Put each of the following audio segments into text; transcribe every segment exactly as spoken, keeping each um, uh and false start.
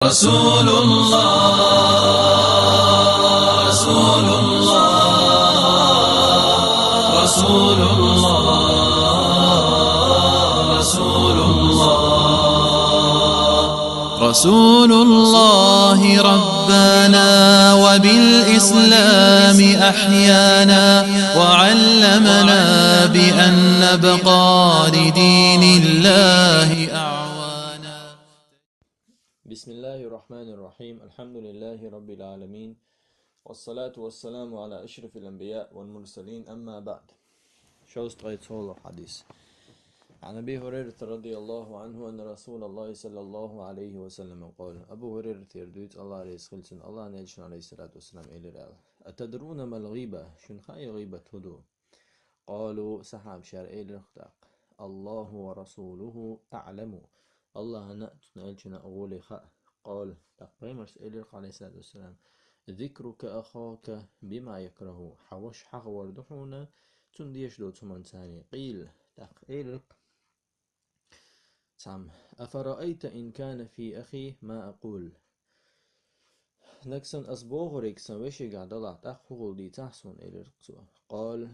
رسول الله، رسول الله، رسول الله، رسول الله. رسول الله ربانا وبالإسلام أحيانا وعلمنا بأن نبقى لدين الله أعوانا. بسم الله الرحمن الرحيم. الحمد لله رب العالمين. والصلاة والسلام على أشرف الأنبياء والمرسلين. أما بعد. Шовзткъе цхьоаллагӀа хьадис. عن أبي هريرة رضي الله عنه أن رسول الله صلى الله عليه وسلم قال. Абу Хурайратера дуьйцу, АллахӀ реза хуьлда цунна, АллахӀан элчано, عليه الصلاة والسلام, элира аьлла: أتدرون ما الغيبة؟ Шуна хаьий гӀийбат хӀун ду? قالوا, сахьабашкара элира тӀаккха: الله ورسوله أعلم. АллахӀана а, цуьнан элчанна а гӀоле хаьа. قال, тӀаккха пайхамарс элира, عليه الصلاة والسلام: ذكرك أخاك بما يكره. Хьан ваша хьахавар ду хьуна, цунна дезаш доцу хӀуманца. قيل, тӀаккха элира цхьамма: أفرأيت إن كان في أخي ما أقول؟ Нагахь санна ас бохург сан вешегахь далахь, тӀаккха хӀун хила дийцахь суна, элира цо. قال,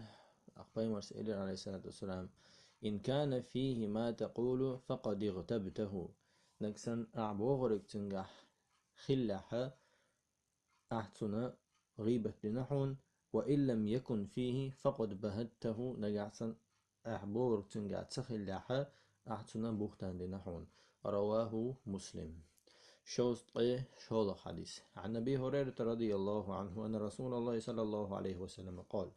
тӀаккха пайхамарс элира, عليه الصلاة والسلام: إن كان فيه ما تقول فقد اغتبته. Нагахь санна ахь бохург цуьнгахь хиллехь, ахь цуьнан гӀийбат дина хьуна, وإن لم يكن فيه فقد بهته, нагахь санна ахь бохург цуьнгахь ца хиллехь, ахь цуьнан бухӀтан дина хьуна. رواه مسلم. Шовзткъе шолгӀа хьадис. عن أبي هريرة رضي الله عنه أن رسول الله صلى الله عليه وسلم قال.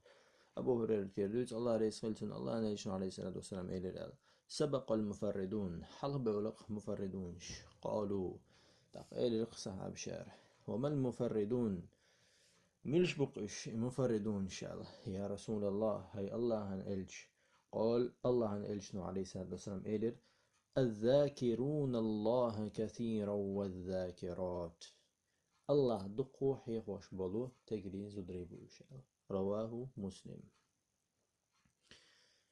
Абу Хурайратера дуьйцу, АллахӀ реза хуьлда цунна, АллахӀан элчано, عليه الصلاة والسلام, элира аьлла: سبق المفردون. Хьалха бевлла-кх муфарридунаш. قالوا. ТӀаккха элира-кх сахьабашкара: وما المفردون؟ Милаш бу-кх уьш, и муфарридунаш, аьлла, يا رسول الله, хӀай АллахӀан элча? قال, АллахӀан элчано, عليه الصلاة والسلام, элира: الذاكرون الله كثيرا والذاكرات. АллахӀ дукха хьехош болу стегарий, зударий бу уьш, аьлла. رواه مسلم.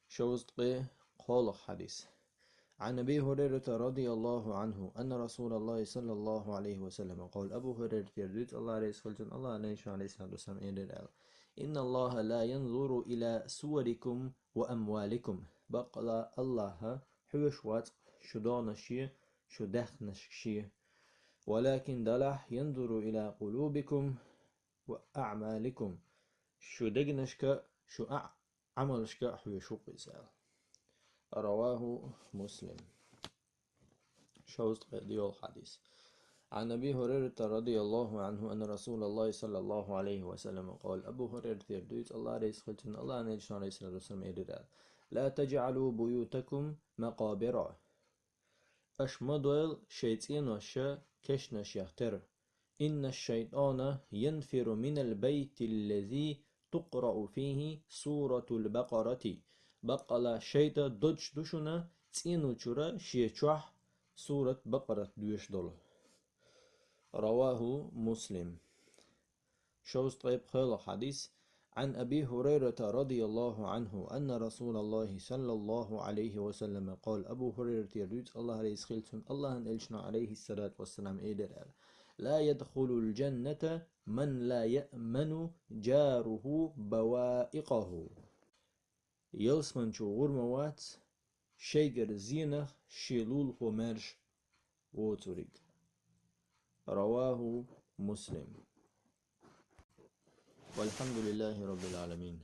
Шовзткъе кхоалгӀа хьадис. عن أبي هريرة رضي الله عنه أن رسول الله صلى الله عليه وسلم قال. Абу Хурайратера дуьйцу, АллахӀ реза хуьлда цунна, АллахӀан элчано, عليه الصلاة والسلام, элира аьлла: إن الله لا ينظر إلى صوركم وأموالكم. Баккъала АллахӀ хьоьжуш вац-кх шу догӀанашка, шу даьх« ولكن, делахь, ينظر إلى قلوبكم وأعمالكم. Шу дегнашка, шу а-, Ӏамалшка хьоьжуш ву-кх Иза, аьлла. رواه مسلم. Шовзткъе диъалгӀа хьадис. عن أبي هريرة رضي الله عنه أن رسول الله صلى الله عليه وسلم قال. Абу Хурайратера дуьйцу, АллахӀ реза хуьлда цунна, АллахӀан элчано, عليه الصلاة والسلام, элира аьлла: لا تجعلوا بيوتكم مقابر. Аша ма дойла шайн цӀенош кешнашех тера. إن الشيطان ينفر من البيت الذي تقرأ فيه سورة البقرة. Баккъала шайтӀа додуш ду шуна цӀено чуьра шен чохь сурат Бакъарат доьшуш долу. رواه مسلم. Шовзткъе пхоьалгӀа хьадис. عن أبي هريرة رضي الله عنه أن رسول الله صلى الله عليه وسلم قال. Абу Хурайратера дуьйцу, АллахӀ реза хуьлда цунна, АллахӀан элчано, عليه الصلاة والسلام, элира аьлла: لا يدخل الجنة من لا يأمن جاره بوائقه. Ялсамани чу гӀур ма вац шайгара зенах шен лулахо маьрша воцург. رواه مسلم. والحمد لله رب العالمين.